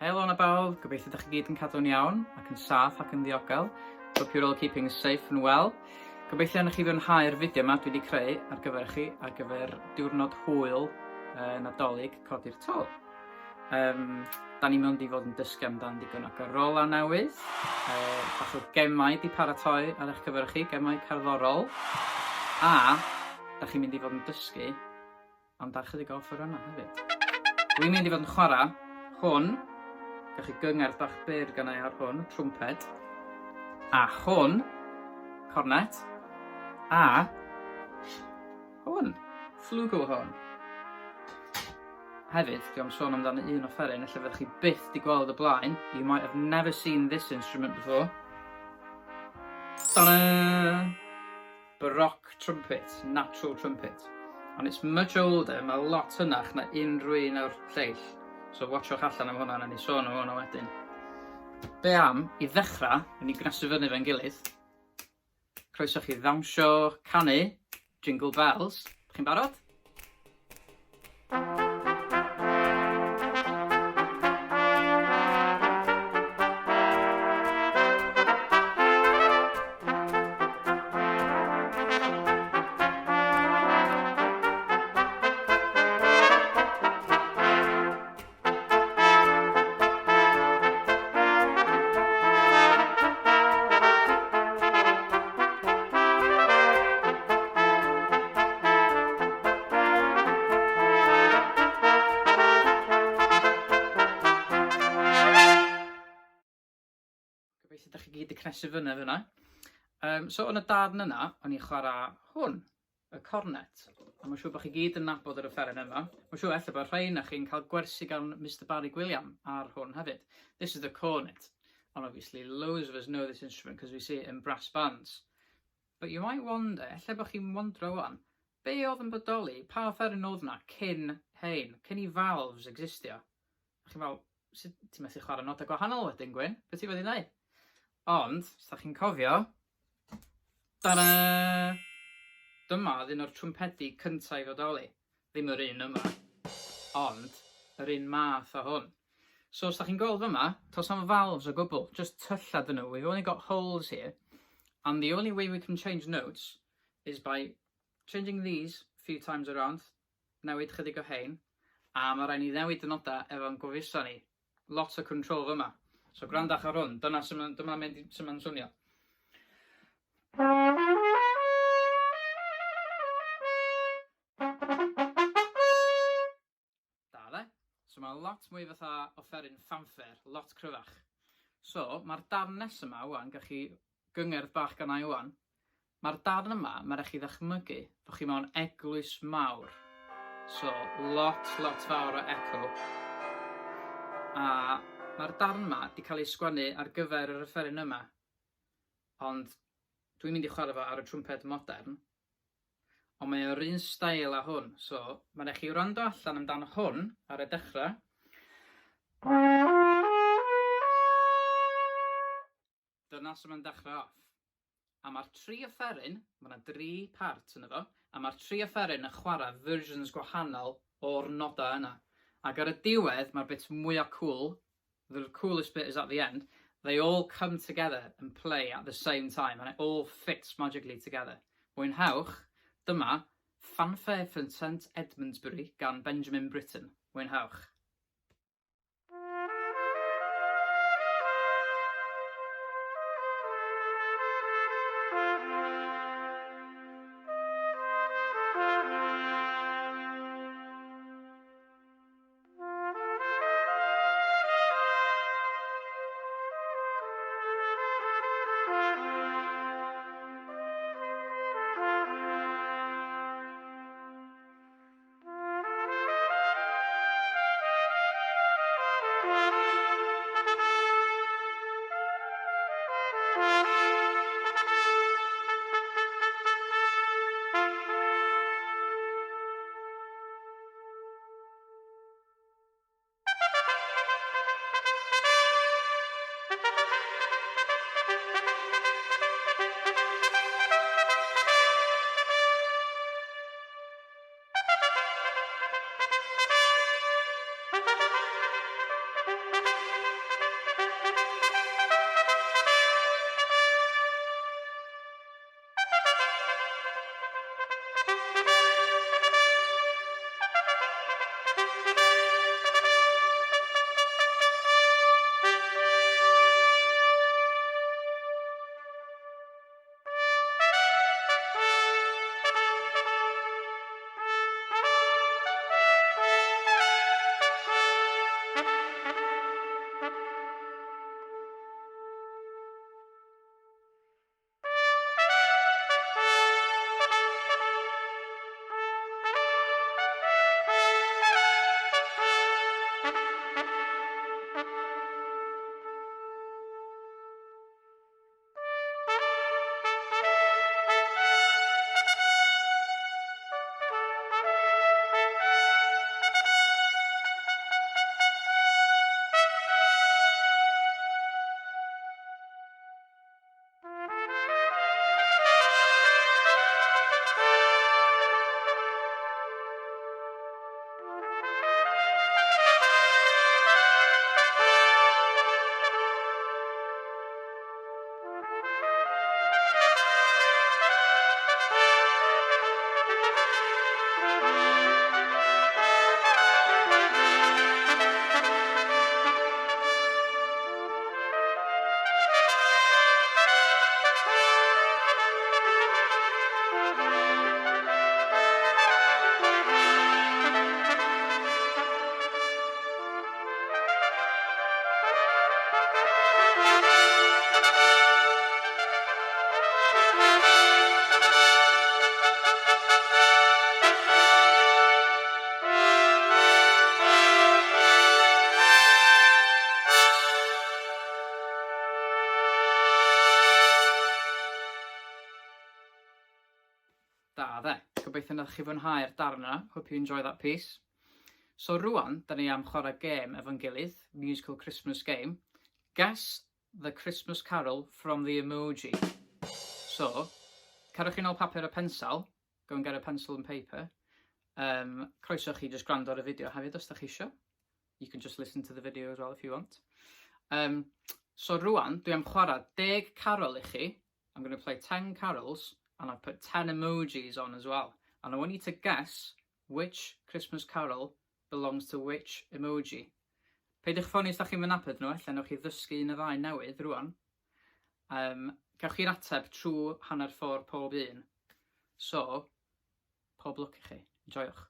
Helo na bawb, gobeithio ydych chi gyd yn cadw'n iawn ac yn saff ac yn ddiogel. Hope you're all keeping safe and well. Gobeithio wnewch chi fwynhau'r fideo yma dwi wedi creu ar gyfer chi, ar gyfer diwrnod hwyl uh, Nadolig Codi'r To. Um, da ni'n mynd i fod yn dysgu amdan digon o garola newydd, uh, bach o gemau di paratoi ar eich cyfer chi, gemau cerddorol, a da chi'n mynd i fod yn dysgu Ond ar chydig o offerynnau hefyd. Dwi'n mynd i fod yn chwarae hwn, gawch chi gyngerdd bach byr gan ei ar hwn, trwmped, a hwn, cornet, a hwn, flugelhorn. Hefyd, dwi am sôn amdano un offeryn, ella fyddwch chi byth di gweld y blaen. You might have never seen this instrument before. Ta-da! Baroque trumpet, natural trumpet. And it's much older, mae lot hynach na unrhyw un o'r lleill. So watchwch allan am hwnna, na ni sôn am hwnna wedyn. Be am, i ddechrau, yn ni gnesu fyny fe'n gilydd. Croeso chi ddawnsio, canu, Jingle Bells. Chi'n barod? Gobeithio ydych chi gyd wedi cnesu fyny fyna. Um, so yn y darn yna, o'n i'n chwarae hwn. y cornet. A mae'n siŵr bod chi gyd yn nabod yr offeryn yma. Mae'n siŵr ella bod rhai na chi'n cael gwersi gan Mister Barry Gwilliam ar hwn hefyd. This is the cornet. And obviously loads of us know this instrument because we see it in brass bands. But you might wonder, ella bod chi'n wondro wan, be oedd yn bodoli, pa offeryn oedd na cyn hein, cyn i valves existio? A chi'n fel, sut ti'n methu chwarae nodau gwahanol wedyn, Gwyn? Be ti fod i wneud? Ond, os da chi'n cofio, ta-da! Dyma oedd un o'r trwmpedi cyntaf i fodoli. Ddim yr un yma, ond yr un math o hwn. So, os da chi'n gweld fyma, toes na'm valves o gwbl, just tyllau dyn nhw. We've only got holes here, and the only way we can change notes is by changing these a few times around, newid chydig o hein, a ma' raid ni newid y nodau efo'n gwefusau ni. Lot o control fyma. So gwrandach ar hwn, dyna sy'n ma'n, dyma mynd, sy'n ma'n swnio. Da, dde? So mae lot mwy fatha offeryn fanfare, lot cryfach. So, mae'r darn nes yma, wan, gach chi gyngerdd bach gan i wan. Mae'r darn yma, mae rhaid chi ddychmygu bod chi mewn eglwys mawr. So, lot, lot fawr o echo. A mae'r darn yma wedi cael ei sgwennu ar gyfer yr offeryn yma. Ond dwi'n mynd i chwarae fo ar y trwmped modern. Ond mae o'r un steil â hwn, so mae rhaid chi wrando allan amdano hwn ar y dechrau. Dyna sut mae'n dechrau off. A mae'r tri offeryn, mae yna dri part yno fo, a mae'r tri offeryn yn chwarae versions gwahanol o'r nodau yna. Ac ar y diwedd, mae'r bit mwyaf cool, the coolest bit is at the end, they all come together and play at the same time and it all fits magically together. Mwynhewch, dyma Fanfare for St Edmundsbury gan Benjamin Britten. Mwynhewch. Da dde. Gobeithio nath chi fwynhau'r darn yna. Hope you enjoy that piece. So rwan, da ni am chwarae gêm efo'n gilydd, musical Christmas game. Guess the Christmas carol from the emoji. So, cerwch chi nôl papur a pensel, go and get a pencil and paper. Croeso chi just gwrando ar y fideo hefyd os da chi isio. You can just listen to the video as well if you want. So rwan, dwi am chwarae 10 carol i chi. I'm going to play 10 carols and I've put 10 emojis on as well. And I want you to guess which Christmas carol belongs to which emoji. Peidiwch phoeni os da chi'n mynd nabod nhw, ella newch chi ddysgu un neu ddau newydd rwan. Gewch chi'r ateb trwy hanner ffordd pob un. So, pob lwc i chi. Enjoiwch.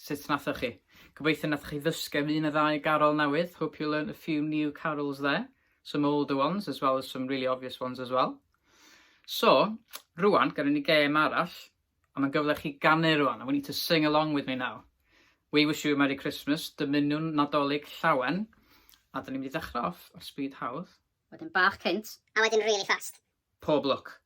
Sut nathoch chi? Gobeithio nathoch chi ddysgu am un neu ddau garol newydd. Hope you learnt a few new carols there. Some older ones as well as some really obvious ones as well. So, rwan, gyda ni gêm arall, a mae'n gyfle chi ganu rwan. I want you to sing along with me now. We wish you a Merry Christmas, dymunwn Nadolig llawen, a dyn ni'n mynd i ddechrau off ar speed hawdd. Wedyn bach cynt. A wedyn really fast. Pob lwc.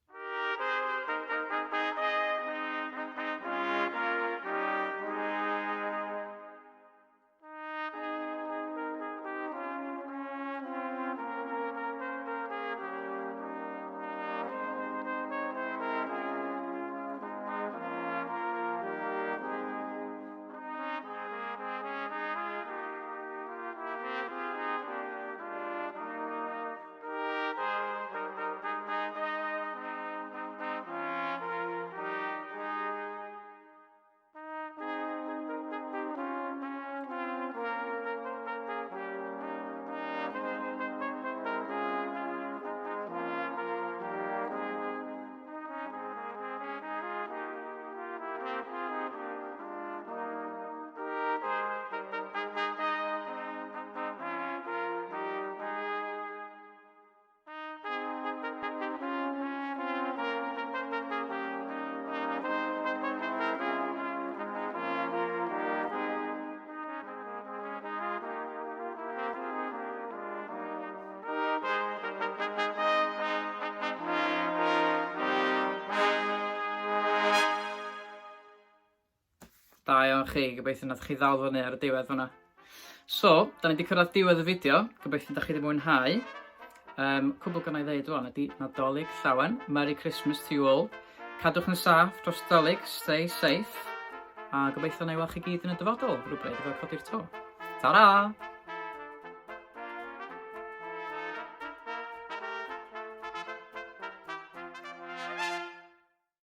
Da iawn chi, gobeithio nath chi ddal fyny ar y diwedd fanna. So, da ni wedi cyrraedd diwedd y fideo, gobeithio da chi wedi mwynhau. Um, cwbl gynna i ddeud rwan ydy Nadolig Llawen, Merry Christmas to you all. Cadwch yn saff dros Dolig, stay safe. A gobeithio na i weld chi gyd yn y dyfodol, rhywbryd efo codi'r to. Ta-ra!